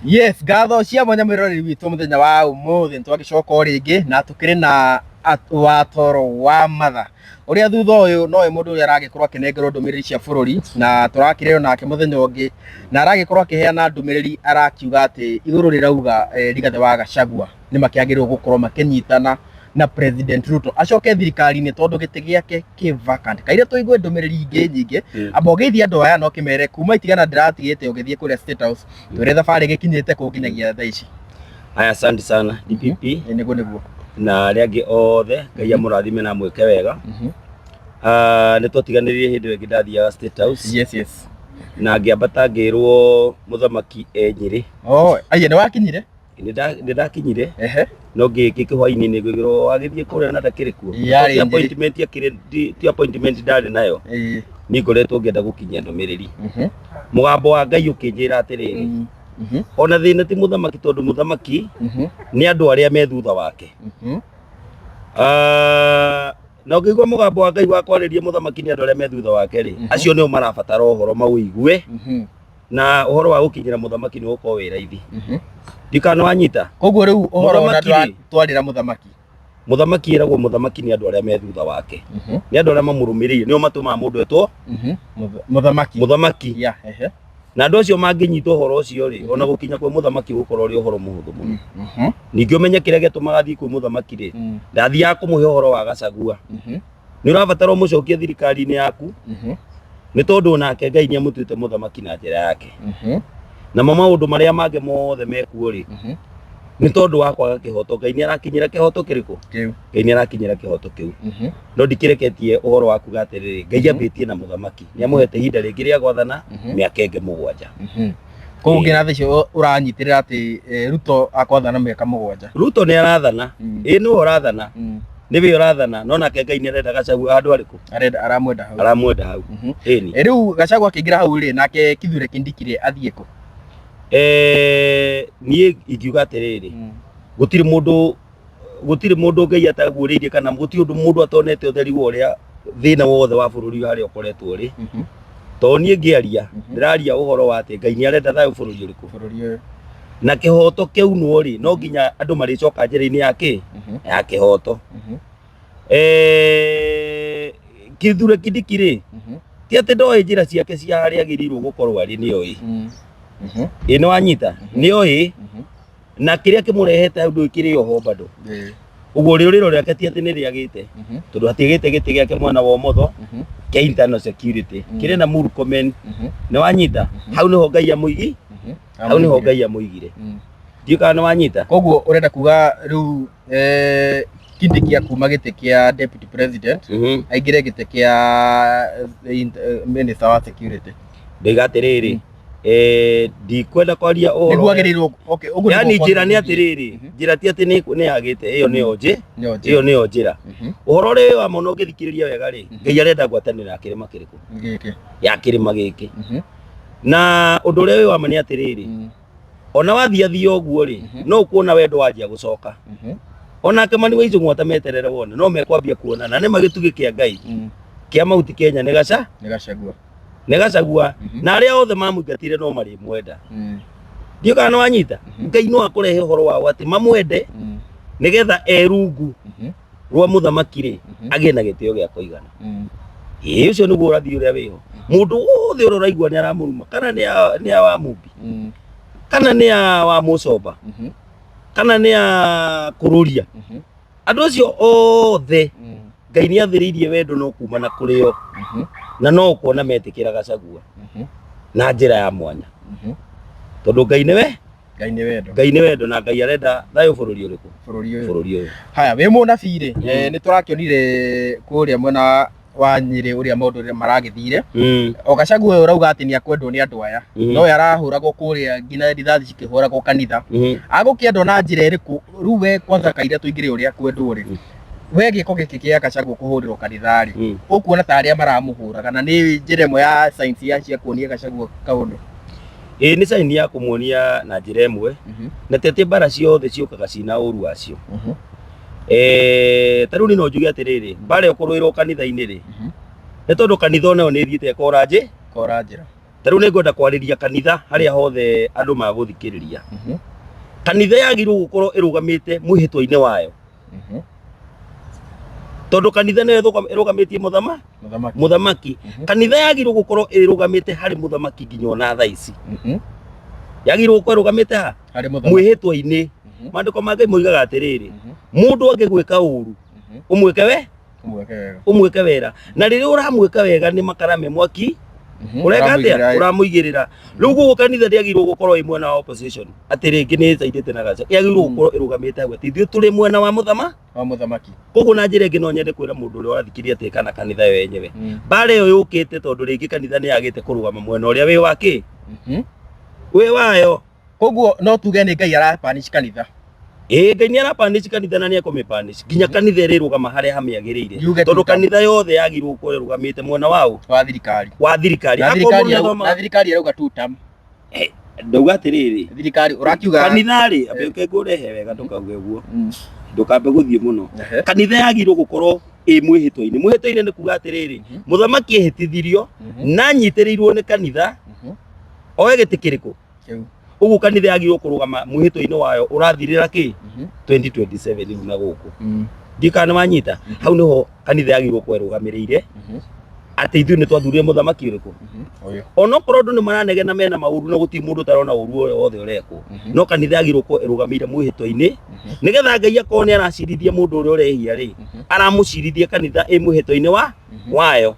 Yes, ngatho cia mwanya mwĩroreri witũ mũthenya wa ũmũthĩ nĩtwagĩcoka o rĩngĩ na tũkĩrĩ na watoro wa matha ũrĩa thutha ũyũ nowe mũndũ ũrĩa aragĩkorwo akĩnengerwo ndũmĩrĩri cia bũrũri na tũrakĩrĩ nake mũthenya ũngĩ na aragĩkorwo akĩheana ndũmĩrĩri arakiuga atĩ igũrũ rĩrauga Rigathĩ wa Gachagua nĩ makĩagĩrĩirwo gũkorwo makĩnyitana na President Ruto acoke thirikari-inĩ tondũ gĩtĩ gĩake kĩ vacant. Kaire tũigue ndũmĩrĩri ingĩ nyingĩ. Amba ũgeithie andũ aya na ũkĩmere kuma itigana ndĩratigĩte ũgĩthiĩ kũrĩa State House twĩre thabarĩ gĩkinyĩte kũ nginyagia thaa ici. Haya, asante sana DPP. Ĩ, nĩguo nĩguo. Na arĩa angĩ othe, Ngai amũrathime na amwĩke wega. Ah, nĩ twatiganĩrire hĩndĩ ĩyo ĩngĩ ndathiaga State House. Yes. Na ngĩambata ngĩrwo mũthamaki e Nyĩrĩ. Oh, aiya nĩ wakinyire? Nĩ ndakinyire. Ehe. No ngĩkĩ hwainĩ nĩ ngĩrwo wagĩthiĩ kũrĩa na ndakĩrĩ kuo. Yarĩ Ti Nyĩrĩ. appointment akĩrĩ ti appointment ndarĩ nayo. Ĩĩ. Niĩ ngoretwo ngĩenda gũkinyia ndũmĩrĩri. Mũgambo wa Ngai ũkĩnjĩra atĩrĩrĩ, ona thĩna ti mũthamaki tondũ mũthamaki nĩ andũ arĩa me thutha wake. Ah, na ũngĩigua mũgambo wa Ngai wa kwarĩria mũthamaki nĩ andũ arĩa me thutha wake rĩ, acio nĩo marabatara ũhoro maũigue na ũhoro wa gũkinyĩra mũthamaki nĩ ũgũkorwo wĩ raithi. Ndikana wanyita. Koguo rĩu ũhoro ona Mũthamaki rĩ, twarĩra mũthamaki. Mũthamaki ĩragwo mũthamaki nĩ andũ arĩa me thutha wake. Nĩ andũ arĩa mamũrũmĩrĩire nĩo matũmaga mũndũ etwo Mũthamaki. Mũthamaki. Yeah, ehe. Na andũ acio mangĩnyita ũhoro ũcio rĩ, ona gũkinya kwĩ mũthamaki gũkorwo ũrĩ ũhoro mũhũthũ mũno. Ningĩ ũmenye kĩrĩa gĩatũmaga athiĩ kwĩ mũthamaki rĩ, ndathiaga kũmũhe ũhoro wa Gachagua. Nĩ ũrabatara ũmũcokie thirikari-inĩ yaku, nĩ tondũ onake Ngai nĩ amũtuĩte mũthamaki na njĩra yake. Namo maũndũ marĩa mangĩ mothe mekuo rĩ, nĩ tondũ wa kwaga kĩhoto. Ngai nĩ arakinyĩra kĩhoto kĩrĩkũ? Kĩu. Ngai nĩ arakinyĩra kĩhoto kĩu. No ndikĩreketie ũhoro wa kuga atĩrĩrĩ, Ngai ambĩtie na mũthamaki, nĩ amũhete ihinda rĩngĩ rĩa gwathana mĩaka ĩngĩ 7. Koguo nginya thaa icio ũranyitĩrĩra atĩ Ruto akwathana mĩaka 7. Ruto nĩ arathana. Ĩĩ nĩwe ũrathana. Nĩwe ũrathana, no nake Ngai nĩ arenda Gachagua handũ arĩkũ? Arenda, aramwenda hau. Aramwenda hau. Ĩni. Rĩu Gachagua akĩingĩra hau rĩ, nake Kithure Kindiki rĩ athiĩ kũ? Niĩ ingiuga atĩrĩrĩ, gũtirĩ mũndũ gũtirĩ mũndũ Ngai ataguũrĩirie kana gũtirĩ ũndũ mũndũ atonete ũtheri wa ũrĩa thĩna wothe wa bũrũri harĩa ũkoretwo ũrĩ. Tondũ niĩ ngĩaria, ndĩraria ũhoro wa atĩ Ngai nĩ arenda thayũ bũrũri ũrĩkũ? Bũrũri ũyũ. Na kĩhoto kĩaunwo rĩ, no nginya andũ marĩcoka njĩra-inĩ ya kĩ? Ya kĩhoto. Kithure Kindiki rĩ, ti atĩ ndoĩ njĩra ciake cia harĩa agĩrĩirwo gũkorwo arĩ, nĩoĩ. Ĩ nĩ wanyita? Nĩoĩ. Na kĩrĩa kĩmũrehete hau ndũĩ kĩrĩ oho bado. Ũguo rĩũrĩro rĩake ti atĩ nĩ rĩagĩte, tondũ hatiagĩte gĩtĩ gĩake mwena wa ũmotho kĩa internal security kĩrĩ na Murkomen. Nĩ wanyita? Hau nĩho Ngai amũigi, hau nĩho Ngai amũigire. Ndiũĩ kana nĩ wanyita. Koguo ũrenda kuga rĩu Kindiki akuma gĩtĩ kĩa deputy president aingĩre gĩtĩ kĩa minister wa security. Ndoiga atĩrĩrĩ, ndikwenda kwaria ũhoro. Nĩguo agĩrĩirwo, okay, ũguo Yani nĩguo njĩra nĩ kwagĩrĩire. atĩrĩrĩ, njĩra ti atĩ nĩ yagĩte, ĩyo nĩyo Nĩyo njĩra. ĩyo nĩyo njĩra. Ũhoro ũrĩa wa ma ũngĩthikĩrĩria wega rĩ, Ngai arenda ngwatanĩro ya kĩrĩma kĩrĩkũ? Gĩkĩ. Ya kĩrĩma gĩkĩ. Na ũndũ ũrĩa wĩ wa ma nĩ atĩrĩrĩ, ona wathiathia ũguo rĩ, no ũkuona wendo wanjia gũcoka. Onake Mani wa Icũng'wa ta meterere wone, no mekwambia kuona na nĩ ma gĩtugĩ kĩa Ngai kĩa Mount Kenya nĩ gaca Nĩ Gachagua. Nĩ Gachagua. Na arĩa othe mamũingatire no marĩmwenda. Ndiũĩ kana nĩ wanyita. Ngai no akũrehe ũhoro wao atĩ mamwende nĩgetha erungu rwa mũthamaki rĩ agĩe na gĩtĩo gĩa kũigana. Ĩĩ ũcio nĩguo ũrathi ũrĩa wĩho. Mũndũ wothe ũrĩa ũraigua nĩ aramũruma kana nĩ a wa Mũmbi kana nĩ a wa Mũcomba kana nĩ a Kũrũria, andũ acio othe Ngai nĩ athĩrĩirie wendo no kumana kũrĩ o na no ũkuona metĩkĩra Gachagua na njĩra ya mwanya tondũ Ngai nĩwe Ngai nĩ wendo. Ngai nĩ wendo na Ngai arenda thayũ bũrũri ũrĩkũ? Bũrũri ũyũ. Bũrũri ũyũ. Haya, wĩ mũnabii rĩ, nĩ tũrakĩonire kũrĩa mwena wa Nyĩrĩ ũrĩa maũndũ maragĩthire. O Gachagua ũyũ ũrauga atĩ nĩ akwendwo nĩ andũ aya. No we arahũragwo kũrĩa nginya rithathi cikĩhũragwo kanitha. Agũkĩendwo na njĩra ĩrĩkũ? Rĩu we kwanza kaira tũingĩre ũrĩa kwendwo rĩ. We gĩko gĩkĩ kĩa Gachagua kũhũrĩrwo kanitha rĩ, ũkuona ta arĩa maramũhũraga na nĩ njĩra ĩmwe ya science ya cia kuonia Gachagua kaũndũ? Ĩĩ nĩ sign ya kũmuonia na njĩra ĩmwe na ti atĩ mbara ciothe ciũkaga ciina ũru wacio. Ta rĩu niĩ no njuge atĩrĩrĩ, mbara ĩyo kũrũĩrwo kanitha-inĩ rĩ, nĩ tondũ kanitha onayo nĩ ĩthiĩte ĩkora Kora njĩra. Ta rĩu nĩngwenda kwarĩria kanitha harĩa hothe andũ magũthikĩrĩria. Kanitha yagĩrĩirwo gũkorwo ĩrũgamĩte mwĩhĩtwa-inĩ wayo, tondũ kanitha nĩyo ĩrũgamĩtie mũthama Mũthamaki. Mũthamaki. Kanitha yagĩrĩirwo gũkorwo ĩrũgamĩte harĩ mũthamaki nginya ona thaa ici. Yagĩrĩirwo gũkorwo ĩrũgamĩte ha? Harĩ mũthamaki. Mwĩhĩtwa-inĩ. Maandĩko ma Ngai moigaga atĩrĩrĩ, mũndũ angĩgwĩka ũru, ũmwĩke we Ũmwĩke wega. Ũmwĩke wega, na rĩrĩa ũramwĩka wega nĩ makara me mwaki. Ũreka atĩa? Ũramũigĩrĩra. Ũramũigĩrĩra. Rĩu gũkũ kanitha ndĩagĩrĩirwo gũkorwo ĩ mwena wa opposition, atĩ rĩngĩ nĩ ĩcaidĩte na gaca. Yagĩrĩirwo gũkorwo ĩrũgamĩte hau atĩ ithuĩ tũrĩ mwena wa mũthama Wa mũthamaki. Koguo na njĩra ĩngĩ no nyende kwĩra mũndũ ũrĩa ũrathikĩrĩria atĩ kana kanitha yo yenyewe, mbara ĩyo yũkĩte tondũ rĩngĩ kanitha nĩ yagĩte kũrũgama mwena ũrĩa wĩ wa kĩ wĩ wayo. Koguo no tuge nĩ Ngai arapanish kanitha. Ĩĩ, Ngai nĩ arapanish kanitha na nĩ ekũmĩpanish nginya kanitha ĩrĩrũgama harĩa hamĩagĩrĩire. Yuge Tondũ tuta. Kanitha yothe yagĩrĩirwo gũkorwo ĩrũgamĩte mwena waũ? Wa thirikari. Wa thirikari. Na Akorwo thirikari mũndũ na thirikari ĩrauga two term. Ndauga atĩrĩrĩ, Thirikari ũrakiuga. Kanitha rĩ, ambe ũke ngũrehe wega ndũkauge ũguo, ndũkambe gũthiĩ mũno. Ehe. Kanitha yagĩrĩirwo gũkorwo ĩ mwĩhĩtwa-inĩ. Mwĩhĩtwa-inĩ nĩ kuga atĩrĩrĩ, mũthamaki ehĩtithirio na anyitĩrĩirwo nĩ kanitha oe gĩtĩ kĩrĩkũ? Kĩu. Ũguo kanitha yagĩrĩirwo kũrũgama mwĩhĩtwa-inĩ wayo ũrathirĩra kĩ? 2027 rĩu na gũkũ. Ndiũ kana nĩ wanyita. Hau nĩho kanitha yagĩrĩirwo gũkorwo ĩrũgamĩrĩire atĩ ithuĩ nĩ twathurire mũthamaki ũrĩkũ? Ũyũ. Onokorwo andũ nĩ maranegena mena maũru na gũtirĩ mũndũ ũtarona ũru ũrĩa wothe ũrekwo, no kanitha yagĩrĩirwo gũkorwo ĩrũgamĩire mwĩhĩtwa-inĩ, nĩgetha Ngai akorwo nĩ aracirithia mũndũ ũrĩa ũrehia rĩ, aramũcirithia kanitha ĩ mwĩhĩtwa-inĩ wa wayo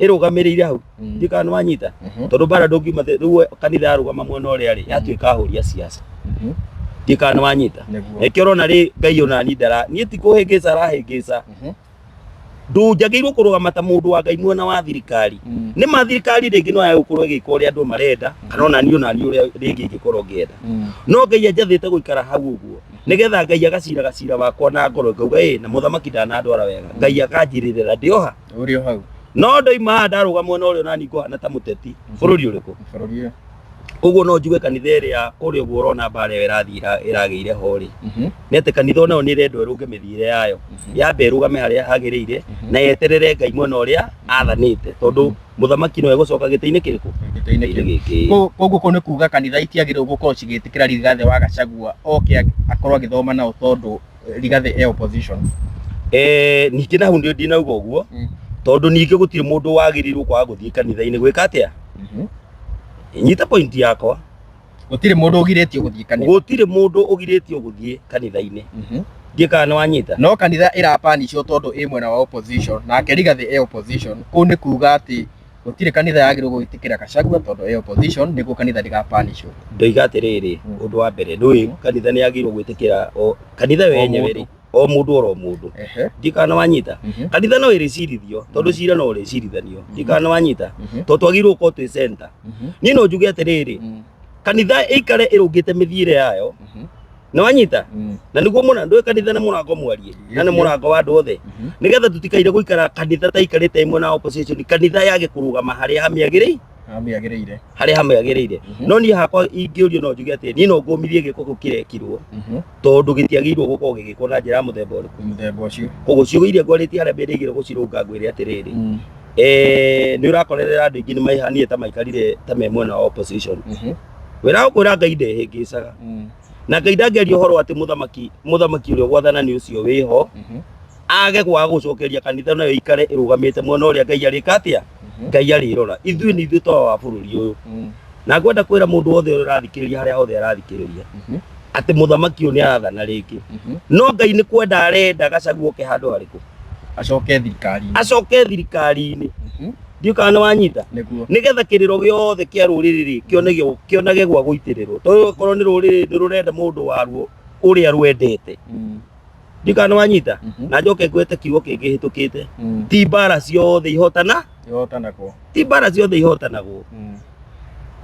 ĩrũgamĩrĩire hau. Ndiũ kana nĩ wanyita. Tondũ mbara ndũngiuma rĩu kanitha yarũgama mwena ũrĩa rĩ, yatuĩka ahũri a siasa. Ndiũ kana nĩ wanyita. Nĩguo. Nĩkĩo ũrona rĩ, Ngai ona niĩ ndara niĩ ti kũhĩngĩca arahĩngĩca. Ndũnjagĩrĩirwo kũrũgama ta mũndũ wa Ngai mwena wa thirikari. Nĩ ma thirikari rĩngĩ no yage gũkorwo ĩgĩka ũrĩa andũ marenda, kana ona niĩ ũrĩa rĩngĩ ingĩkorwo ngĩenda, no Ngai anjathĩte gũikara hau ũguo nĩgetha Ngai agaciraga cira wakwa na ngoro ngauga ĩ na mũthamaki ndanandwara wega, Ngai akanjirĩrĩra ndĩ oha. Ũrĩ o hau. No ndoima haha ndarũga mwena ũrĩa, onani ngũhana ta mũteti bũrũri ũrĩkũ? Bũrũri ũyũ. Koguo no njuge kanitha ĩrĩa kũrĩa ũguo ũrona mbara ĩyo ĩrathiĩ ĩragĩire ho rĩ, nĩ atĩ kanitha onayo nĩ ĩrendwo ĩrũnge mĩthiĩre yayo, yambe ĩrũgame harĩa hagĩrĩire na yeterere Ngai mwena ũrĩa athanĩte, tondũ mũthamaki no egũcoka gĩtĩ-inĩ kĩrĩkũ? Gĩtĩ-inĩ kĩu. Gĩkĩ. Koguo kũu nĩ kuga kanitha itiagĩrĩirwo gũkorwo cigĩtĩkĩra Rigathĩ wa Gachagua oke akorwo agĩthoma nao, tondũ Rigathĩ e opposition. Ningĩ na hau ndio ndinauga ũguo, tondũ ningĩ gũtirĩ mũndũ wagĩrĩirwo kwaga gũthiĩ kanitha-inĩ gwĩka atĩa. Nyita point yakwa. Gũtirĩ mũndũ ũgirĩtio gũthiĩ kanitha. Gũtirĩ mũndũ ũgirĩtio gũthiĩ kanitha-inĩ. Ndiĩ kana nĩ wanyita. No kanitha ĩrapanishwo tondũ ĩ mwena wa opposition, nake Rigathĩ e opposition. Kũu nĩ kuga atĩ gũtirĩ kanitha yagĩrĩirwo gwĩtĩkĩra Gachagua tondũ e opposition, nĩguo kanitha ndĩgapanishwo. Ndoiga atĩrĩrĩ, ũndũ wa mbere ndũĩ kanitha nĩ yagĩrĩirwo gwĩtĩkĩra o kanitha yo O yenyewe mũndũ. Rĩ, o mũndũ oro mũndũ. Ndiĩ kana nĩ wanyita. Kanitha no ĩrĩcirithio tondũ cira no ũrĩcirithanio. Ndiĩ kana nĩ wanyita. Tondũ twagĩrĩirwo gũkorwo twĩ center. Niĩ no njuge atĩrĩrĩ, kanitha ĩikare ĩrũngĩte mĩthiĩre yayo. Nĩ wanyita? Na nĩguo mũna ndũĩ kanitha nĩ mũrango mwarie na nĩ mũrango wa andũ othe, nĩgetha tũtikaire gũikara kanitha ta ikarĩte ĩmwe na opposition. Kanitha yage kũrũgama harĩa hamĩagĩrĩire. Hamĩagĩrĩire. Harĩa hamĩagĩrĩire. No niĩ hakwa ingĩũrio no njuge atĩ niĩ no ngũmithie gĩko kĩu kĩrekirwo, tondũ gĩtiagĩrĩirwo gũkorwo gĩgĩkwo na njĩra ya mũthemba ũrĩkũ? Mũthemba ũcio. Koguo ciugo iria ngwarĩtie harĩa mbere igĩrĩ gũcirũnga, ngwĩre atĩrĩrĩ, nĩ ũrakorerera andũ aingĩ nĩ maihanire ta maikarire ta me mwena wa opposition. Wĩra gũkwĩra Ngai ndehĩngĩcaga, na Ngai ndangĩaria ũhoro atĩ mũthamaki ũrĩa ũgwathana nĩ ũcio wĩho, age kwaga gũcokeria kanitha nayo ikare ĩrũgamĩte mwena ũrĩa Ngai arĩka atĩa, Ngai arĩrora. Ithuĩ nĩ ithuĩ twa wa bũrũri ũyũ, na ngwenda kwĩra mũndũ wothe ũrĩa ũrathikĩrĩria harĩa hothe arathikĩrĩria atĩ mũthamaki ũyũ nĩ arathana rĩngĩ, no Ngai nĩ kwenda arenda Gachagua oke handũ harĩkũ? Acoke thirikari-inĩ. Acoke thirikari-inĩ. Ndiũ kana nĩ wanyita. Nĩguo. Nĩgetha kĩrĩro gĩothe kĩa rũrĩrĩ rĩ kĩonage kĩonage gwa gũitĩrĩrwo, tondũ okorwo nĩ rũrĩrĩ nĩ rũrenda mũndũ waruo ũrĩa rwendete. Ndiũ kana nĩ wanyita. Na njoke ngwete kiugo kĩngĩ hĩtũkĩte, ti mbara ciothe ihotana. Ihotanagwo. Ti mbara ciothe ihotanagwo.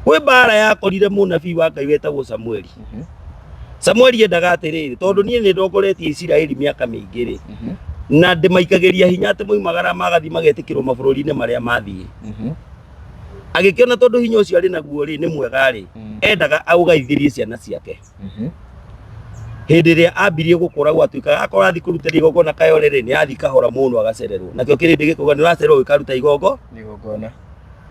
Kwĩ mbara yakorire mũnabii wa Ngai wetagwo Samueli. Samueli endaga atĩrĩrĩ, tondũ niĩ nĩ ndongoretie Isiraeli mĩaka mĩingĩ rĩ, na ndĩmaikagĩria hinya atĩ moimagara magathiĩ magetĩkĩrwo mabũrũri-inĩ marĩa mathiĩ, agĩkĩona tondũ hinya ũcio arĩ naguo rĩ nĩ mwega rĩ, endaga aũgaithĩrie ciana ciake. Hĩndĩ ĩrĩa ambirie gũkũra gwatuĩkaga akorwo athiĩ kũrutĩra igongona kayore rĩ, nĩ athiĩ kahora mũno agacererwo, nakĩo kĩrĩndĩ gĩkauga nĩ ũracererwo gĩkaruta Igongona.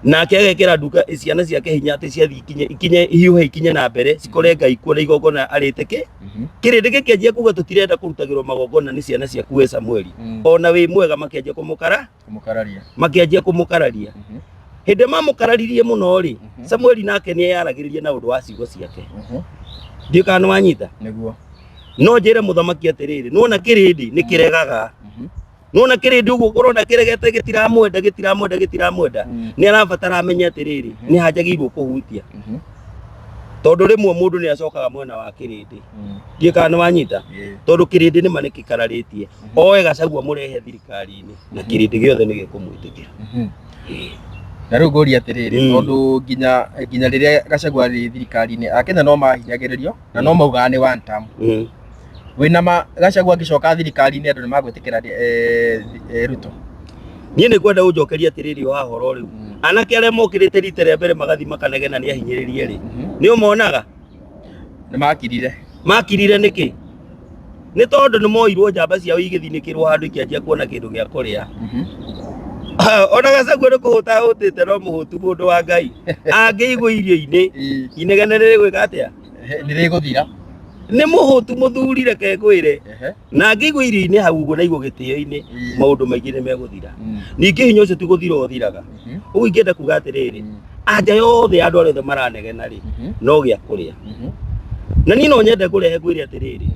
Nake agekĩra nduka ciana ciake hinya atĩ ciathiĩ ikinye ikinye ihiũhe ikinye na mbere cikore Ngai kuo na igongona arĩte kĩ kĩrĩndĩ gĩkĩanjia kuga tũtirenda kũrutagĩrwo magongona nĩ ciana ciaku we Samueli ona wĩ mwega makĩanjia kũmũkara Kũmũkararia. Makĩanjia kũmũkararia. Hĩndĩ mamũkararirie mũno rĩ, Samueli nake nĩ eyaragĩrĩria na ũndũ wa ciugo ciake. Ndiũ kana nĩ wanyita. Nĩguo. No njĩre mũthamaki atĩrĩrĩ, nĩwona kĩrĩndĩ nĩ kĩregaga. Nona kĩrĩndĩ ũguo ũrona kĩregete gĩtiramwenda gĩtiramwenda gĩtiramwenda, nĩ arabatara amenye atĩrĩrĩ, nĩ hanjagĩirwo kũhutia, tondũ rĩmwe mũndũ nĩ acokaga mwena wa kĩrĩndĩ. Ndiĩ kana nĩ wanyita. Tondũ kĩrĩndĩ nĩma nĩ kĩkararĩtie oe Gachagua mũrehe thirikari-inĩ na kĩrĩndĩ gĩothe nĩ gĩkũmwĩtĩkĩra. Na rĩu ngũria atĩrĩrĩ, tondũ nginya rĩrĩa Gachagua arĩ thirikari-inĩ, Akenya no mahinyagĩrĩrio na no maugaga nĩ one term. Wĩna ma Gachagua angĩcoka thirikari-inĩ andũ nĩ magwĩtĩkĩra Ruto? Niĩ nĩ ngwenda ũnjokerie atĩrĩrĩ, o haha ũhoro rĩu, anake arĩa mokĩrĩte rita rĩa mbere magathiĩ makanegena nĩ ahinyĩrĩrie rĩ, nĩ ũmonaga? Nĩ makirire. Makirire nĩkĩ? Nĩ tondũ nĩ moirwo njamba ciao igĩthinĩkĩrwo handũ ikĩanjia kuona kĩndũ gĩa kũrĩa. Ona Gachagua nĩ kũhũta ahũtĩte, no mũhũtu mũndũ wa Ngai angĩigwo irio-inĩ inegene rĩgwĩka atĩa? Nĩ rĩgũthira. Nĩ mũhũtu mũthuri, reke ngwĩre, na angĩigwo irio-inĩ hau ũguo na igwo gĩtĩo-inĩ, maũndũ maingĩ nĩ megũthira. Ningĩ hinya ũcio ti gũthira ũthiraga. Ũguo ingĩenda kuga atĩrĩrĩ, anja yothe ya andũ arĩa othe maranegena rĩ, no gĩa kũrĩa. Na niĩ no nyende kũrehe ngwĩre atĩrĩrĩ,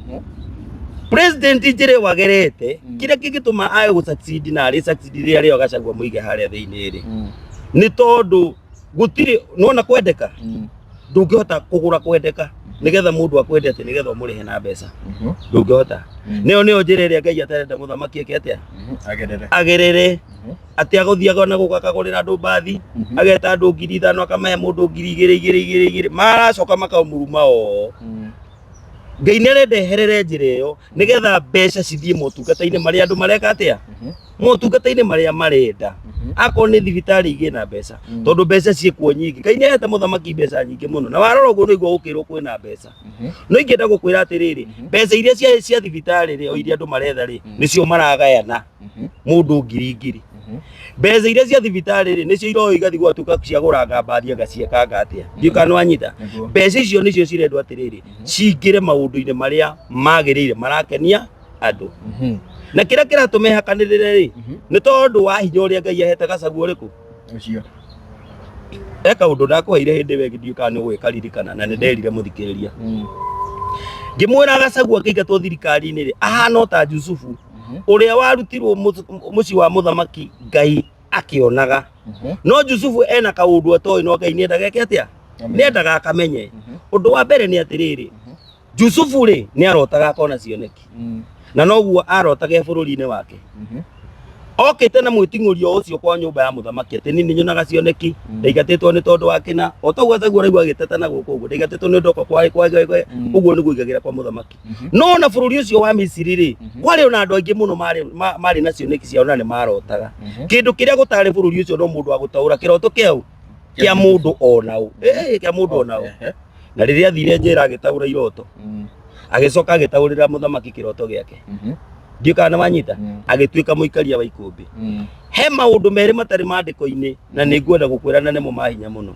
president njĩra ĩyo agerete, kĩrĩa kĩngĩtũma ae gũ succeed na arĩ succeed rĩrĩa rĩo Gachagua mũige harĩa thĩinĩ rĩ, nĩ tondũ gũtirĩ nona kwendeka. Ndũngĩhota kũgũra kwendeka nĩgetha mũndũ akwende atĩ nĩgetha ũmũrĩhe na mbeca, ndũngĩhota. Nĩyo nĩyo njĩra ĩrĩa Ngai atarenda mũthamaki eke atĩa? Agerere. Agerere atĩ agũthiaga na gũka akagũrĩra andũ mbathi, ageta andũ 5,000, akamahe mũndũ 2,000 igĩrĩ igĩrĩ igĩrĩ, maracoka makamũruma o. Ngai nĩ arenda eherere njĩra ĩyo nĩgetha mbeca cithiĩ motungata-inĩ marĩa andũ mareka atĩa, motungata-inĩ marĩa marenda. Akorwo nĩ thibitarĩ igĩe na mbeca, tondũ mbeca ciĩkuo nyingĩ. Ngai nĩ ahete mũthamaki mbeca nyingĩ mũno, na warora ũguo nĩguo gũkĩrwo kwĩna mbeca. No ingĩenda gũkwĩra atĩrĩrĩ, mbeca iria cia thibitarĩ rĩ, o iria andũ maretha rĩ, nĩcio maragayana mũndũ ngiri ngiri. Mbeca iria cia thibitarĩ rĩ, nĩcio iroyo igathiĩ gwatuĩka cia gũranga mbathi anga ciekanga atĩa. Ndiũĩ kana nĩwanyita. Nĩguo. Mbeca icio nĩcio cirendwo atĩrĩrĩ, cingĩre maũndũ-inĩ marĩa magĩrĩire marakenia andũ. Na kĩrĩa kĩratũma ĩhakanĩrĩre rĩ, nĩ tondũ wa hinya ũrĩa Ngai ahete Gachagua ũrĩkũ. Ũcio. He kaũndũ ndakũheire hĩndĩ ĩyo ĩngĩ, ndiũĩ kana nĩ ũgwĩkaririkana, na nĩ nderire mũthikĩrĩria ngĩmwĩra Gachagua akĩingatwo thirikari-inĩ rĩ, ahana o ta Jusufu ũrĩa warutirwo mũciĩ wa mũthamaki Ngai akĩonaga. No Jusufu ena kaũndũ atoĩ, no Ngai nĩendaga eke atĩa? Nĩendaga akamenye. Ũndũ wa mbere nĩ atĩrĩrĩ, Jusufu rĩ, nĩ arotaga akona cioneki, na noguo arotaga e bũrũri-inĩ wake okĩte na mwĩting'ũrio ũcio kwa nyũmba ya mũthamaki atĩ niĩ nĩnyonaga cioneki, ndaingatĩtwo nĩ tondũ wa kĩna, o toguo Gachagua ũraigua agĩteta na gũkũ ũguo, ndaingatĩtwo nĩ ũndũ kwa ũguo nĩguo aigagĩra kwa mũthamaki. No na bũrũri ũcio wa Misiri rĩ, kwarĩ ona andũ aingĩ mũno marĩ na cioneki ciao na nĩ marotaga. Kĩndũ kĩrĩa gũtarĩ bũrũri ũcio no mũndũ wa gũtaũra kĩroto kĩau kĩa mũndũ ona ũ, kĩa mũndũ ona ũ. Na rĩrĩa athire njĩra agĩtaũra iroto, agĩcoka agĩtaũrĩra mũthamaki kĩroto gĩake. Ndiũ kana nĩwanyita. Agĩtuĩka mũikaria wa ikũmbĩ. He maũndũ merĩ matarĩ mandĩko-inĩ na nĩ ngwenda gũkwĩra, na nĩmo ma hinya mũno,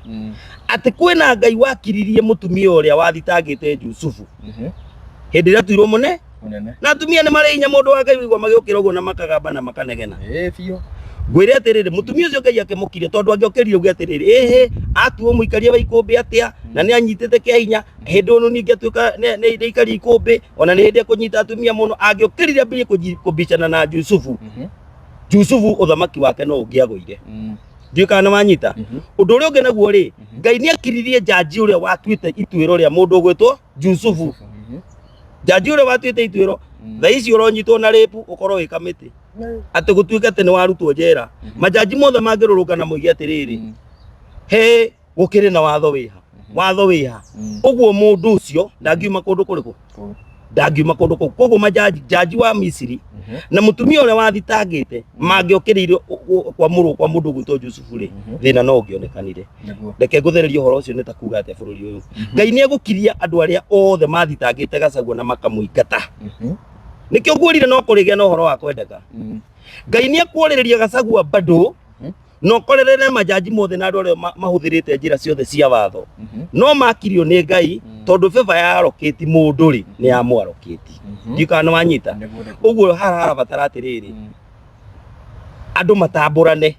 atĩ kwĩna Ngai wakiririe mũtumia ũrĩa wathitangĩte Jusufu hĩndĩ ĩrĩa atuirwo mũne Mũnene. Na atumia nĩ marĩ hinya, mũndũ wa Ngai, wĩigua magĩũkĩra ũguo na makagamba na makanegena. Ĩĩ biũ. Ngwĩre atĩrĩrĩ, mũtumia ũcio Ngai akĩmũkiria, tondũ angĩokĩrire uge atĩrĩrĩ, ĩhĩ atuo mũikaria wa ikũmbĩ atĩa na nĩ anyitĩte kĩa hinya hĩndĩ ũyũ, ningĩ atuĩka nĩ aikaria ikũmbĩ, ona nĩ hĩndĩ ekũnyita atumia mũno, angĩokĩrire ambĩrĩrie kũbicana na Jusufu, Jusufu ũthamaki wake no ũngĩagũire. Ndiũĩ kana nĩ wanyita. Ũndũ ũrĩa ũngĩ naguo rĩ, Ngai nĩ akiririe njanji ũrĩa watuĩte ituĩro rĩa mũndũ ũgwĩtwo Jusufu, njanji ũrĩa watuĩte ituĩro. Thaa ici ũronyitwo na rape ũkorwo wĩ kamĩtĩ atĩ gũtuĩke atĩ nĩ warutwo njera, majaji mothe mangĩrũrũngana moige atĩrĩrĩ, he gũkĩrĩ na watho wĩha, watho wĩha ũguo, mũndũ ũcio ndangiuma kũndũ kũrĩkũ? Kũu. Ndangiuma kũndũ kũu. Koguo majaji, jaji wa Misiri na mũtumia ũrĩa wathitangĩte mangĩokĩrĩire kwamũrwo kwa mũndũ ũgwĩtwo Jusufu rĩ, thĩna no ũngĩonekanire. Nĩguo. Reke ngũthererie ũhoro ũcio nĩ ta kuga atĩa, bũrũri ũyũ Ngai nĩ egũkiria andũ arĩa othe mathitangĩte Gachagua na makamũingata. Nĩkĩo ngwĩrire no kũrĩgĩa na ũhoro wa kwendeka. Ngai nĩ ekwarĩrĩria Gachagua bado. Na ũkorerere majaji mothe na andũ arĩa mahũthĩrĩte njĩra ciothe cia watho, no makirio nĩ Ngai, tondũ favor ya arokĩti mũndũ rĩ, nĩ ya mwarokĩti. Ndiũ kana nĩ wanyita. Nĩguo, nĩguo. Ũguo haha harabatara atĩrĩrĩ, andũ matambũrane.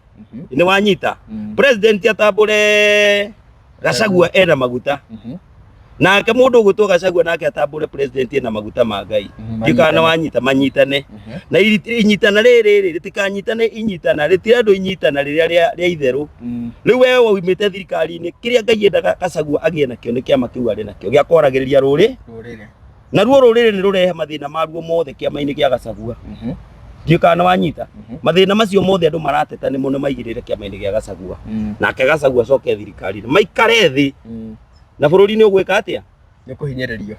Nĩ wanyita? President atambũre Gachagua ena maguta, nake mũndũ ũgwĩtwo Gachagua nake atambũre president ena maguta ma Ngai. Ndiũ kana nĩ wanyita. Manyitane na inyitana rĩrĩ rĩ, rĩtikanyitane inyitana rĩtirendwo inyitana rĩrĩa rĩa itherũ. Rĩu we waumĩte thirikari-inĩ, kĩrĩa Ngai endaga Gachagua agĩe nakĩo nĩ kĩama kĩu arĩ nakĩo gĩa kwaragĩrĩria rũrĩ. Rũrĩrĩ. Naruo rũrĩrĩ nĩ rũrehe mathĩna maruo mothe kĩama-inĩ kĩa Gachagua. Ndiũ kana nĩ wanyita. Mathĩna macio mothe andũ marateta nĩmo nĩ maigĩrĩre kĩama-inĩ kĩa Gachagua, nake Gachagua acoke thirikari-inĩ maikare thĩ. Na bũrũri nĩ ũgwĩka atĩa? Nĩ kũhinyĩrĩrio.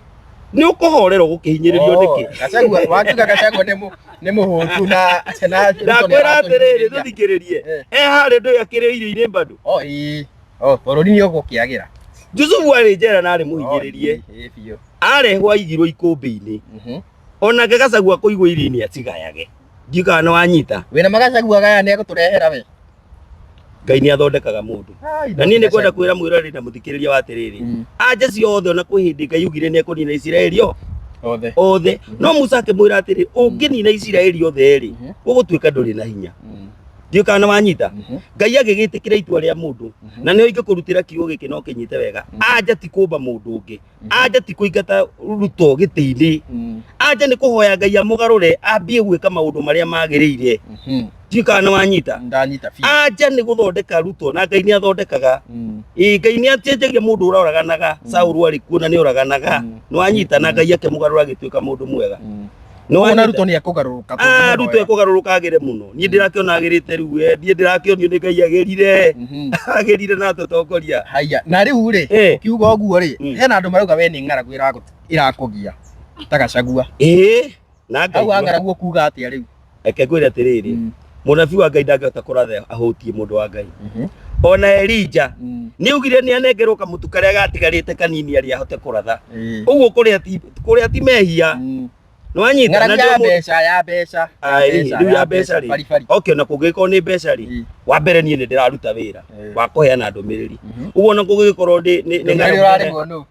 Nĩ ũkũhorera ũgũkĩhinyĩrĩrio nĩkĩ? Gachagua, wakiuga Gachagua nĩ mũhũtu na Ruto nĩ Ndakwĩra atĩrĩrĩ, aratũhinyĩrĩria. tũthikĩrĩrie. Eh. E harĩ ndũĩ akĩrĩ irio-inĩ bado. Oh, ĩĩ. Oh, bũrũri nĩ ũgũkĩagĩra. Jusufu arĩ njera na arĩ mũhinyĩrĩrie. Oh, ĩĩ biũ. Arehwo aigirwo ikũmbĩ-inĩ. Onake Gachagua kũigwo irio-inĩ acigayage. Ndiũ kana nĩ wanyita. Wĩna magacagua gaya nĩ egũtũrehera we. Ngai nĩ athondekaga mũndũ. Ai, Na niĩ nĩ kwenda Gachagua. kwĩra mwĩroreri na mũthikĩrĩria wa atĩrĩrĩ, anja ciothe, ona kwĩ hĩndĩ Ngai augire nĩ ekũnina Isiraeli o Othe. othe, no Musa akĩmwĩra atĩrĩ, ũngĩnina Isiraeli othe rĩ, ũgũtuĩka ndũrĩ na hinya. Ndiũ kana nĩ wanyita. Ngai agĩgĩtĩkĩra itua rĩa mũndũ, na nĩo ingĩkũrutĩra kiugo gĩkĩ no kĩnyite wega. Anja ti kũmba mũndũ ũngĩ, anja ti kũingata Ruto gĩtĩ-inĩ, anja nĩ kũhoya Ngai amũgarũre ambie gwĩka maũndũ marĩa magĩrĩire. Ndiũ kana nĩ wanyita. Ndanyita biũ. Anja nĩ gũthondeka Ruto, na Ngai nĩ athondekaga. Ĩĩ, Ngai nĩ acenjagia mũndũ ũroraganaga. Saũlũ arĩ kuo na nĩ oraganaga, nĩ wanyita, na Ngai akĩmũgarũra agĩtuĩka mũndũ mwega. Nĩ Ona wanyita? Ruto nĩ ekũgarũrũka. Ah, Ruto ekũgarũrũka agĩre mũno. Niĩ ndĩrakĩona agĩrĩte rĩu, niĩ ndĩrakĩonio nĩ Ngai agĩrire, agĩrire na atũtongoria. Haya, na rĩu rĩ, ũkiuga ũguo rĩ, hena andũ marauga we nĩ ng'aragu ĩrakũgia ta Gachagua. Ĩĩ, na Hau ngaigua. ng'aragu ũkuga atĩa rĩu? Reke ngwĩre atĩrĩrĩ, mũnabii wa Ngai ndangĩhota kũratha ahũtie mũndũ wa Ngai. Ona Elija nĩ augire nĩ anengerwo kamũtu karĩa gatigarĩte kanini arĩa ahote kũratha. Ũguo kũrĩa ti mehia. Nĩ wanyita? Na Ng'aragu ndio ya mbeca, ya mbeca, ya Ai, mbeca, rĩu ya mbeca rĩ, baribari. Okay, ona kũngĩgĩkorwo nĩ mbeca rĩ, wa mbere niĩ nĩ ndĩraruta wĩra wa kũheana ndũmĩrĩri. Ũguo ona kũngĩgĩkorwo ndĩ nĩ Ndũmĩrĩri ng'aragu, ũrarĩhwo nũ?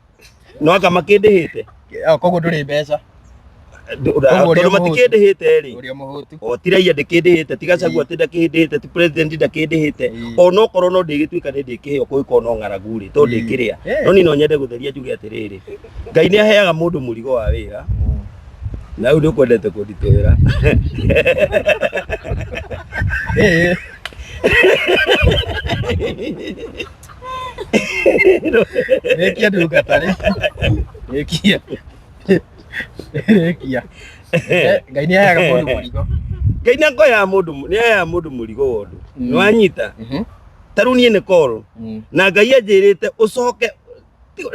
no anga makĩndĩhĩte. Oh, koguo ndũrĩ mbeca. Koguo ũrĩ Tondũ o mũhũtu. matikĩndĩhĩte rĩ, Ũrĩ o mũhũtu. o ti raia ndĩkĩndĩhĩte, ti Gachagua atĩ ndakĩndĩhĩte, ti president ndakĩndĩhĩte. Ona okorwo no ndĩgĩtuĩka nĩ ndĩkĩheo kũngĩkorwo no ng'aragu rĩ, tondũ ndĩkĩrĩa. No niĩ no nyende gũtheria njuge atĩrĩrĩ, Ngai nĩ aheaga mũndũ mũrigo wa wĩra, na rĩu nĩ ũkwendete kũnditũhĩra. Ĩĩ. Rĩkia ndungata rĩ. Rĩkia. Rĩkia. Ngai nĩ aheaga mũndũ mũrigo. Ngai nĩ akoyaga mũndũ, nĩ aheaga mũndũ mũrigo wa ũndũ. Nĩ wanyita? Ta rĩu niĩ nĩ call, na Ngai anjĩrĩte ũcoke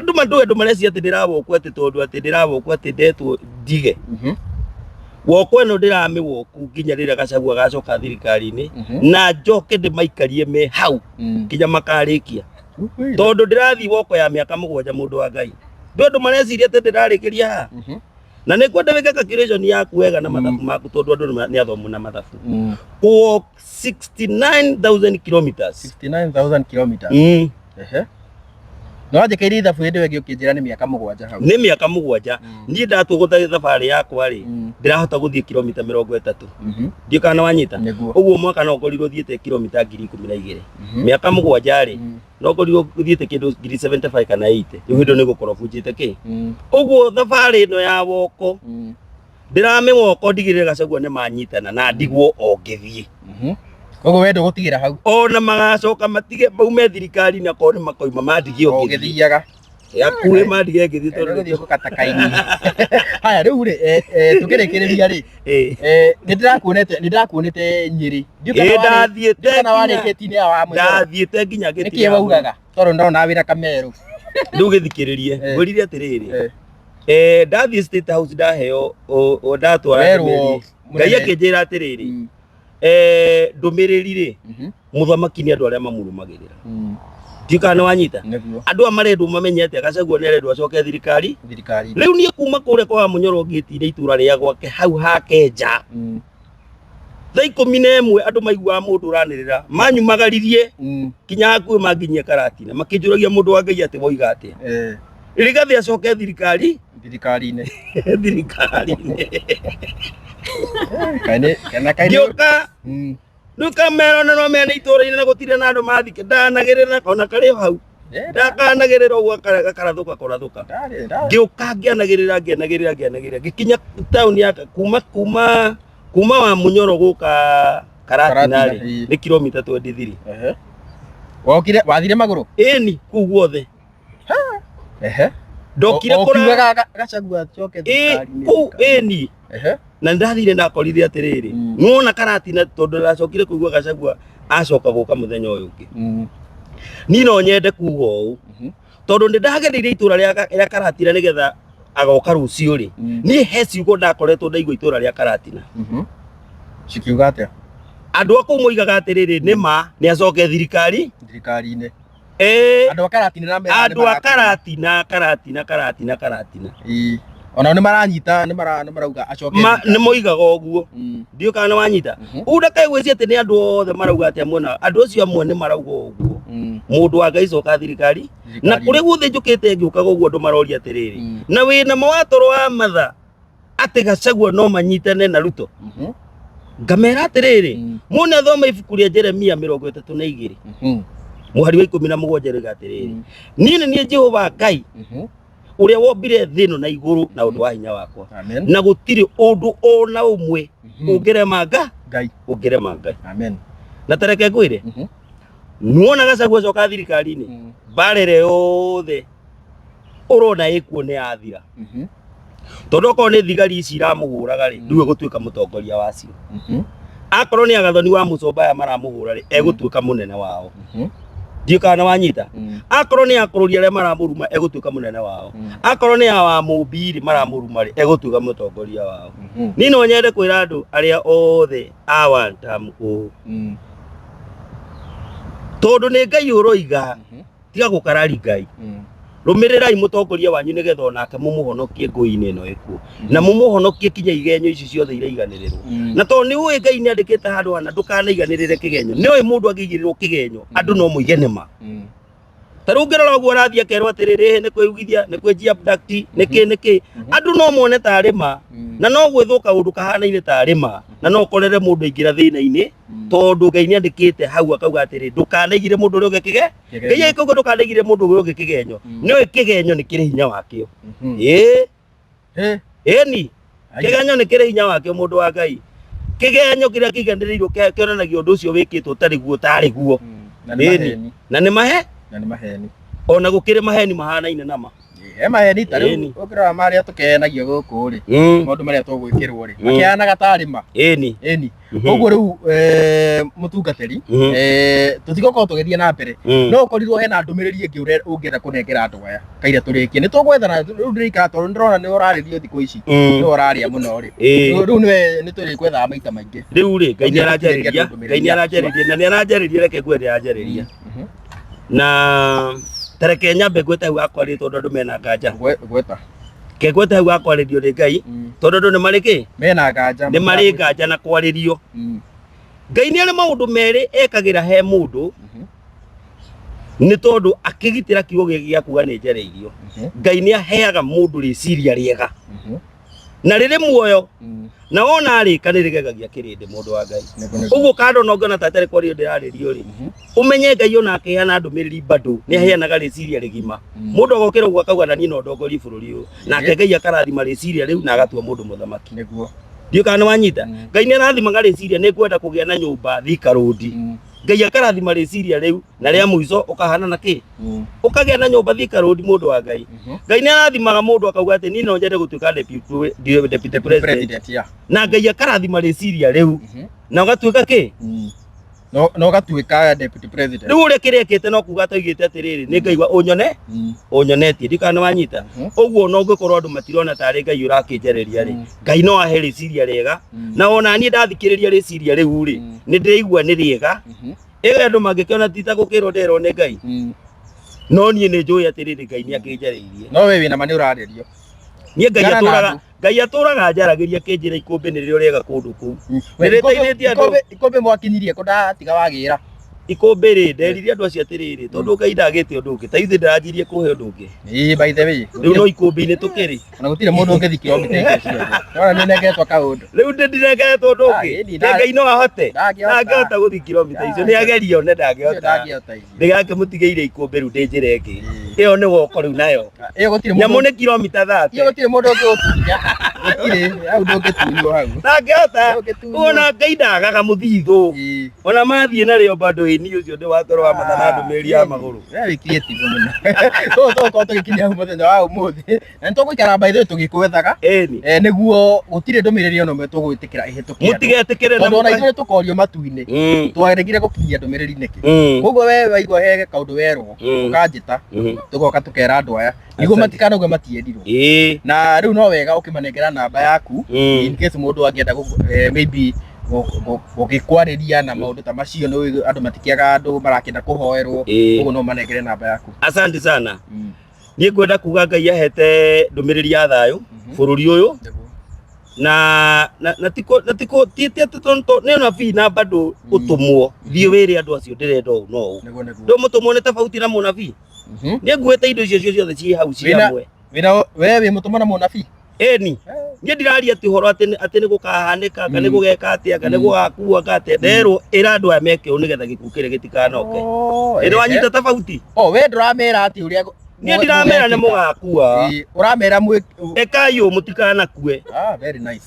nduma ndũĩ andũ marecia atĩ ndĩrawokwo, atĩ tondũ atĩ ndĩrawokwo atĩ ndetwo ndige wokwo ĩno, ndĩramĩwoku nginya rĩrĩa Gachagua agacoka thirikari-inĩ, na njoke ndĩmaikarie me hau nginya makarĩkia, tondũ ndĩrathiĩ woko ya mĩaka 7. Mũndũ wa Ngai, ndũ andũ mareciria atĩ ndĩrarĩkĩria haha, na nĩ kwenda wĩke calculation yaku wega na mathabu maku, tondũ andũ nĩ athomu na mathabu. Kũwalk 69,000 kilometers. 69,000 kilometers. Ehe. No wanjĩkĩire ithabu hĩndĩ ĩyo ĩngĩ ũkĩnjĩra nĩ mĩaka 7 hau. Nĩ mĩaka 7. Niĩ ndatua gũthiĩ thabarĩ yakwa rĩ, ndĩrahota gũthiĩ kilomita 30. Ndiũ kana wanyita. Nĩguo. Ũguo mwaka no ũkorirwo thiĩte kilomita 12,000. Mĩaka 7 rĩ, no ũkorirwo thiĩte kĩndũ 75,000 kana 80. Rĩu hĩndĩ ĩyo nĩ gũkorwo bunjĩte kĩ. Ũguo thabarĩ ĩno ya woko, ndĩramĩwoko ndigĩrĩre Gachagua nĩ manyitana na ndigwo o ngĩthiĩ. Koguo we ndũgũtigĩra hau. Ona magacoka matige maume thirikari na korwo nĩ makoima mandigie o ngĩthiĩ. Ũgĩthiaga. Hakuhĩ mandige ngĩthiĩ Tondũ tondũ gũthiĩ gũkata kaini. Haya rĩu rĩ, tũkĩrĩkĩrĩria rĩ, nĩ ndĩrakuonete Nyĩrĩ. Ndiũ kana Ĩ, ndathiĩte ndiũ kana nginya- warĩkĩtie nĩ wa mũnyoro. Ndathiĩte nginya Nĩkĩ gĩtĩ. waugaga? Tondũ ndona wĩra Kamerũ. Rĩu gĩthikĩrĩrie, ngwĩrire atĩrĩrĩ, ndathiĩ State House ndaheo ndatwara Werwo ndũmĩrĩri. Ngai mũnene. akĩnjĩra atĩrĩrĩ, ndũmĩrĩri rĩ, mũthamaki nĩ andũ arĩa mamũrũmagĩrĩra. Ndiũ kana nĩ wanyita. Nĩguo. Andũ aya marendwo mamenye atĩ Gachagua nĩ arendwo acoke thirikari. Thirikari. Rĩu niĩ kuma kũrĩa kwa Mũnyoro ngĩtire itũra rĩa gwake hau hake nja. Thaa 11 andũ maiguaga mũndũ ũranĩrĩra, manyumagaririe kinya hakuhĩ manginyie Karatina, makĩnjũragia mũndũ wa Ngai atĩ woiga atĩa. Rigathĩ acoke thirikari Thirikari-inĩ. Thirikari-inĩ. Kaĩ kana kaĩ Ngĩũka rĩu kamera ona no mene itũra-inĩ na gũtirĩ na andũ mathike, ndanagĩrĩra ona karĩ o hau, ndakanagĩrĩra ũguo gakarathũka kũrathũka. Ngĩũka ngĩanagĩrĩra ngĩanagĩrĩra ngĩanagĩrĩra, ngĩkinya taũni ya kuma kuma kuma wa Munyoro gũka Karatina rĩ, nĩ kilomita 23. Wokire wathire magũrũ? Ĩni, kũu guothe. Ndokire kũra Ũkiugaga Gachagua acoke ĩ thirikari-inĩ. kũu ĩni. Na ndathire ndakorire atĩrĩrĩ, nĩwona Karatina, tondũ ndacokire kũigua Gachagua acoka gũka mũthenya ũyũ ũngĩ. Niĩ no nyende kuga ũũ, tondũ nĩ ndagereire itũra rĩa Karatina nĩgetha agoka rũciũ rĩ, niĩ he ciugo ndakoretwo ndaigua itũra rĩa Karatina. Cikiuga atĩa? Andũ a kũu moigaga atĩrĩrĩ, nĩ ma nĩ acoke thirikari Thirikari-inĩ. Ĩĩ. Andũ a Karatina na mera Andũ a Karatina, Karatina, Karatina, Karatina. Ĩĩ. Onao nĩ maranyita, nĩ marauga acoke Ma thirikari. Nĩ moigaga ũguo. Ndiũ kana nĩ wanyita. Ũguo ndakaigwĩcia atĩ nĩ andũ othe marauga atĩ amwe na andũ acio amwe nĩ marauga ũguo. Mũndũ wa Ngai coka thirikari. Na Thirikari-inĩ. kũrĩa guothe njũkĩte ngĩũkaga ũguo andũ maroria atĩrĩrĩ, na wĩna mawatoro wa matha atĩ Gachagua no manyitane na Ruto? Ngamera atĩrĩrĩ, mũne thoma ibuku rĩa Jeremia 32 mũhari wa 17, rĩga atĩrĩrĩ, niĩ nĩ niĩ Jehova Ngai ũrĩa wombire thĩ ĩno na igũrũ na ũndũ wa hinya wakwa, Amen. na gũtirĩ ũndũ o na ũmwe ũngĩrema nga Ngai. Ũngĩrema Ngai. Amen. Na tareke ngwĩre, nuona Gachagua acoka thirikari-inĩ, mbara ĩrĩa yothe ũrona ĩkuo nĩ yathira, tondũ okorwo nĩ thigari ici iramũhũraga rĩ, rĩu egũtuĩka mũtongoria wacio. Akorwo nĩ agathoni wa mũcomba aya maramũhũra rĩ, egũtuĩka mũnene wao. Ndiũ kana wanyita. Akorwo nĩ akũrũri arĩa maramũruma, egũtuĩka mũnene wao. Akorwo nĩ awa mũmbi rĩ maramũruma rĩ, egũtuĩka mũtongoria wao. Niĩ no nyende kwĩra andũ arĩa othe a wantam ũũ, tondũ nĩ Ngai ũroiga, tiga gũkarari Ngai, rũmĩrĩrai mũtongoria wanyu nĩgetha onake mũmũhonokie ngũi-inĩ ĩno ĩkuo, na mũmũhonokie kinya igenyo ici ciothe iraiganĩrĩrwo. Na tondũ nĩ ũĩ Ngai nĩ andĩkĩte handũ hana ndũkanaiganĩrĩre kĩgenyo, nĩ ũĩ mũndũ angĩigĩrĩrwo kĩgenyo andũ no moige nĩma. Ta rĩu ũngĩrora ũguo arathiĩ akerwo atĩrĩrĩ, ĩhĩ nĩ kwĩigithia, nĩ kwĩnjia abduct, nĩkĩ nĩkĩ, andũ no mone tarĩ ma, na no gwĩthwo kaũndũ kahanaine tarĩ ma, na no ũkorere mũndũ aingĩra thĩna-inĩ, tondũ Ngai nĩ andĩkĩte hau akauga atĩrĩ, ndũkanaigire mũndũ ũrĩa ũngĩ kĩge Ngai akauga ndũkanaigire mũndũ ũrĩa ũngĩ kĩgenyo. Nĩ ũĩ kĩgenyo nĩ kĩrĩ hinya wakĩo. Ĩĩ. Ĩni, kĩgenyo nĩ kĩrĩ hinya wakĩo, mũndũ wa Ngai. Kĩgenyo kĩrĩa kĩiganĩrĩirwo kĩonanagia ũndũ ũcio wĩkĩtwo ũtarĩ guo ũtarĩ guo. Na nĩ Ĩni. maheni. Na nĩ mahe Na nĩ maheni. Ona gũkĩrĩ maheni mahanaine nama. He maheni ta rĩu Ĩni. ũkĩrora marĩa tũkenagia gũkũ rĩ, maũndũ marĩa tũgwĩkĩrwo rĩ, makeanaga tarĩ ma. Ĩni. Ĩni. Ũguo rĩu mũtungatĩri, tũtigũkorwo tũgĩthiĩ na mbere, no ũkorirwo hena ndũmĩrĩri ĩngĩ ũngĩenda kũnengera andũ aya kaira tũrĩkie nĩ tũgwethana rĩu ndĩraikara tondũ nĩndĩrona nĩ ũrarĩrio thikũ ici, nĩ ũrarĩa mũno rĩ. Rĩu nĩwe nĩ tũrĩkwethaga maita maingĩ. Rĩu rĩ, Ngai nĩ aranjarĩria, Ndũmĩrĩri Ngai nĩ aranjarĩria, na nĩ aranjarĩria, reke ngue nĩ aranjarĩria. Na tareke nyambe ngwete hau hakwarĩrio, tondũ andũ mena nganja. Gweta. Ke ngwete hau hakwarĩrio nĩ Ngai, tondũ andũ nĩ marĩ kĩ Mena nganja. Nĩ marĩ nganja na kwarĩrio. Ngai nĩ arĩ maũndũ merĩ ekagĩra he mũndũ, nĩ tondũ akĩgitĩra kiugo gĩkĩ gĩa kuga nĩ njarĩirio. Ngai nĩ aheaga mũndũ rĩciria rĩega na rĩrĩ muoyo, na wona arĩka nĩ rĩgegagia kĩrĩndĩ, mũndũ wa Ngai. Ũguo kando no ngona ta atarĩ kwario ndĩrarĩrio rĩ, ũmenye Ngai ona akĩheana ndũmĩrĩri bado nĩ aheanaga rĩciria rĩgima. Mũndũ agokĩra ũguo akauga, na niĩ no ndongorie bũrũri ũyũ, nake Ngai akarathima rĩciria rĩu na agatua mũndũ mũthamaki. Ndiũ kana nĩ wanyita. Ngai nĩ arathimaga rĩciria, nĩ ngwenda kũgĩa na nyũmba Thika Road. Ngai akarathima rĩciria rĩu, na rĩa mũico ũkahana na kĩ ũkagĩa na nyũmba Thika Road, mũndũ wa Ngai. Ngai nĩ arathimaga mũndũ akauga atĩ niĩ no nyende gũtuĩka deputy president, President, yeah. Na Ngai akarathima rĩciria rĩu na ũgatuĩka kĩ? No ũgatuĩka deputy president. Rĩu ũrĩa kĩrekĩte no kuga toigĩte atĩrĩrĩ, nĩ Ngai wa ũnyone ũnyonetie. Ndikana nĩ wanyita. Ũguo no ũngĩkorwo andũ matirona tarĩ Ngai ũrakĩnjarĩria rĩ, Ngai no ahe rĩciria rĩega, na ona niĩ ndathikĩrĩria rĩciria rĩu rĩ, nĩ ndĩraigua nĩ rĩega. Ĩyo andũ mangĩkĩona ti ta gũkĩrwo nderwo nĩ Ngai, no niĩ nĩ njũĩ atĩrĩrĩ, Ngai nĩ akĩnjarĩirie. No we wĩna ma nĩ ũrarĩrio? Niĩ Ngai Tigana na atũraga andũ. Ngai atũraga njaragĩria akĩnjĩra ikũmbĩ nĩrĩo rĩega kũndũ kũu. Mm. We, Nĩrĩteithĩtie andũ. Ikũmbĩ mwakinyirie kũ ndatiga wagĩra. Ikũmbĩ rĩ, nderire andũ acio atĩrĩrĩ, tondũ Ngai ndagĩte ũndũ ũngĩ, ta ithuĩ ndaranjirie kũhe ũndũ ũngĩ. Ĩĩ, by the way. Rĩu no ikũmbĩ-inĩ tũkĩrĩ. Ona gũtirĩ mũndũ ũngĩthi kilomita icio ciothe. Nĩwona nĩnengeretwo kaũndũ. Rĩu ndĩ ndinengeretwo ũndũ Ah, ũngĩ. ĩni, Nĩ Ngai no ahote. Ndangĩhota. Ndangĩhota gũthiĩ kilomita icio. Nĩ agerie one ndangĩhota. Ndangĩhota icio. Ndĩgakĩmũtigĩire ikũmbĩ rĩu ndĩ njĩra ĩngĩ. Ĩyo nĩ woko rĩu nayo. Ĩyo gũtirĩ Nyamũ mũndũ nĩ kilomita 30. ĩyo gũtirĩ mũndũ ũngĩgũtunya. Gũtirĩ, hau ndũngĩtunywo hau. Ndangĩhota. Ndũngĩtunywo. Ona Ngai ndagaga mũthithũ. Ĩĩ. Ona mathiĩ narĩo bado ĩni ũcio nĩ watoro wa matha na ndũmĩrĩri ya magũrũ. We wĩ creative mũno. Tũũ tũgũkorwo tũgĩkinyia hau mũthenya wa ũmũthĩ. Na nĩtũgũikara by the way tũgĩkwethaga. Ĩni. Eh, nĩguo gũtirĩ ndũmĩrĩri ona ĩmwe tũgwĩtĩkĩra ĩhĩtũke andũ. Mũtigetĩkĩre na Tondũ ona mũka- ithuĩ tũkorio matu-inĩ. Twaregire gũkinyia ndũmĩrĩri nĩkĩ? Koguo we waigua he kaũndũ werwo, ũkanjĩta, tũgoka tũkera andũ aya. Nĩguo Asante. matikanauge matiendirwo. Ĩĩ. Na rĩu no wega ũkĩmanengera namba yaku in case mũndũ angĩenda maybe gũgĩkwarĩria na maũndũ ta macio nĩ andũ matikĩaga andũ marakĩenda kũhoerwo Ĩĩ. koguo no manengere namba yaku. Asante sana. Niĩ ngwenda kuga Ngai ahete ndũmĩrĩri ya thayũ bũrũri ũyũ Nĩguo. na na na tiko na tiko ti ti atĩ tondũ nĩ ũnabii na bado ũtũmwo thiĩ wĩre andũ acio ndĩrenda ũũ no ũũ. Nĩguo nĩguo. Ndũ mũtũmwo nĩ tofauti na mũnabii. Niĩ nguĩte indo icio ciothe ciĩ hau ciĩ Wĩna- hamwe. Wĩna we wĩ mũtũmwo na mũnabii? Ĩni. Niĩ ndiraria atĩ ũhoro atĩ atĩ nĩ gũkahanĩka kana nĩ gũgeka atĩa kana nĩ gũgakua ka atĩa. Nderwo ĩra andũ aya meke ũũ nĩgetha gĩkuũ kĩrĩa gĩtikanoke. Oh, Ĩ nĩwanyita tofauti? Oh, we ndũramera atĩ ũrĩa Niĩ ndiramera nĩ mũgakua. Ĩĩ, ũramera mwĩ Ekai ũũ mũtikanakue. Ah, very nice.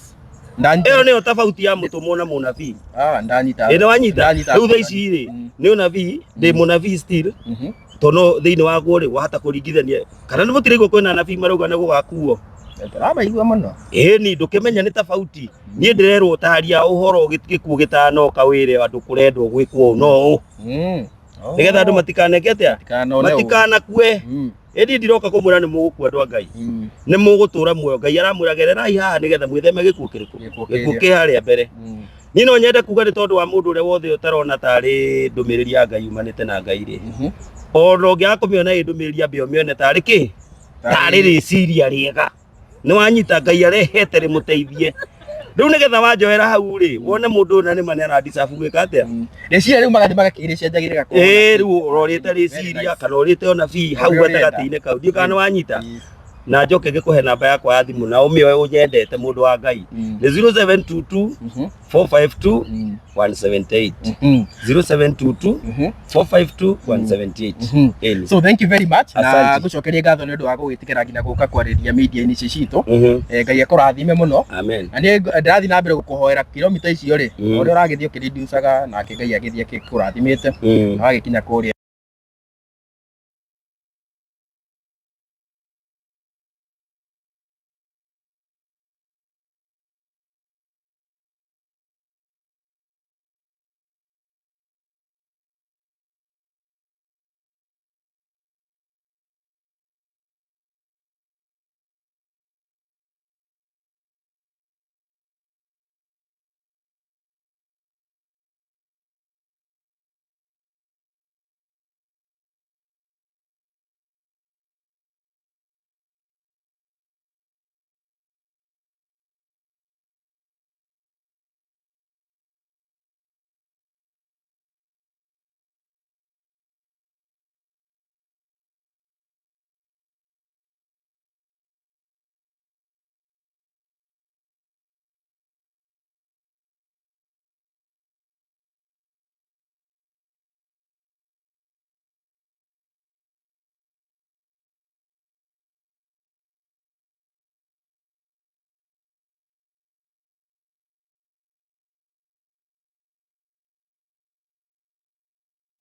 Ndanyita. Ĩyo nĩyo tofauti ya mũtũmwo na mũnabii. Ah, ndanyita. Ĩ nĩwanyita? Ndanyita. Rĩu thaa ici rĩ, nĩ ũnabii, ndĩ mũnabii still, tondũ thĩinĩ waguo rĩ, wahota kũringithania kana nĩ mũtiraigua kwĩna anabii marauga nĩ gũgakuo. Tũramaigua mũno. Ĩni ndũkĩmenya nĩ tofauti. Niĩ ndĩrerwo taria ũhoro gĩkuũ gĩtanoka wĩre andũ kũrendwo gwĩkwo ũũ no ũũ. Nĩgetha andũ matikaneke atĩa? Matikanone ũũ. Matikanakue. Ĩni ndiroka kũmwĩra nĩ mũgũkua andũ a Ngai. Nĩ mũgũtũra muoyo. Ngai aramwĩra gererai haha nĩgetha mwĩtheme gĩkuũ kĩrĩkũ? Gĩkuũ Gĩkuũ kĩrĩa. kĩ harĩa mbere. Niĩ no nyende kuga nĩ tondũ wa mũndũ ũrĩa wothe ũtarona tarĩ ndũmĩrĩri ya Ngai yumanĩte na Ngai rĩ. Ona ũngĩaga kũmĩona ĩ ndũmĩrĩri ambe ũmĩone tarĩ kĩ? Tarĩ rĩciria rĩega. Nĩ wanyita Ngai arehete rĩmũteithie. Rĩu nĩgetha wanjoera hau rĩ, wone mũndũ ũyũ na nĩma nĩ arandicabu gwĩka atĩa? Rĩciria rĩu magathiĩ magakĩrĩcenjagia rĩgakorwo. Ĩĩ rĩu ũrorĩte rĩciria kana ũrĩte ũnabii hau Ũrĩa ũrenda. gatagatĩ-inĩ kau. Ndiũĩ kana nĩ wanyita. Na njoke ngĩkũhe namba yakwa ya thimũ na ũmĩoe ũnyendete mũndũ wa Ngai. Nĩ 0722 452 178. 0722 452 178. Ĩni. So thank you very much na Asante. ngũcokerie ngatho nĩ ũndũ wa gũgĩtĩkĩra nginya gũka kwarĩria media-inĩ ici citũ. Eh, Ngai akũrathime mũno. Amen. Na niĩ ndĩrathiĩ na mbere gũkũhoera kilomita icio rĩ, Mm. ũrĩa ũragĩthiĩ ũkĩrinducaga nake Ngai agĩthiĩ akĩkũrathimĩte na wagĩkinya kũrĩa.